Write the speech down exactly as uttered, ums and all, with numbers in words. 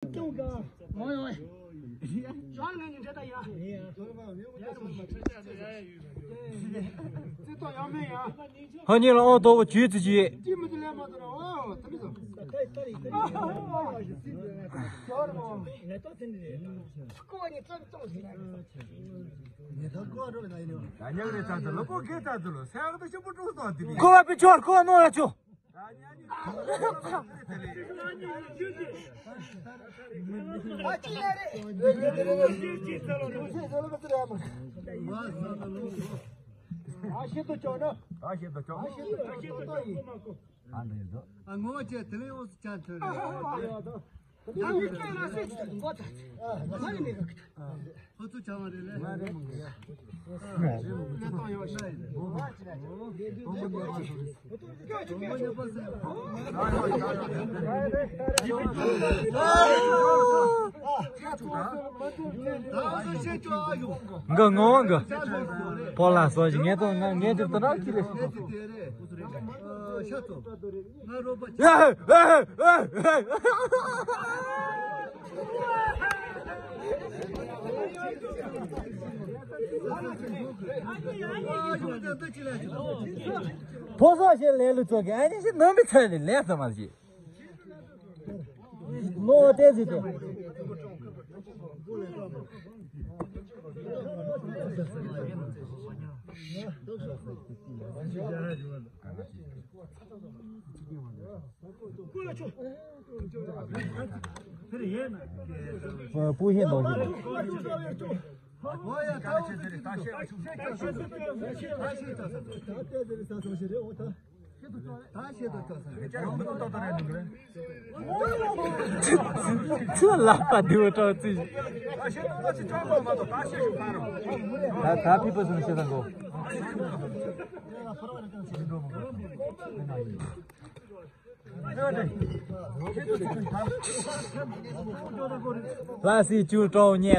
ཧ་ཉིན་ལ་ཨོ་དོ་བོ་བཅུ་ཙི་ཅི་ཡོད། ཀོ་བ་པི་ཆོར་ཀོ་ནོ་ལ་ཆོ། ཨ་ངོ་བ་ཅན་དེ་ལས་འོ་སུ་ཅན་ཐོན་རེད། ཁོ་ཚོ་བྱ་བ་རེད་ལས། འགའ་ངོ་འགའ། ཕོ་ལ་སོ་ཞིག་ངེ་ཏོ་ང་ངེ་ཏོ་ཏོ་ར་ཁྱི་རེད། ཕོ་སོ་ཞིག་ལས་ལུ་ཚོ་གི་ཨ་ནི་ཞིག་ནང་མི་ཚར་ནས་ལས་ས་མ་ཞིག་ནོ་ཏེ་ཟི་ཏེ། པུ་ཧེ་ནོ་ཧེ། ཚུ་ལ་པ་དེའུ་ཏོ་ཙི། ད་ད་ཕི་པ་ཟུང་ཤེས་དང་གོ། ལ་སི་ཅུ་ཏོ་ཉེ།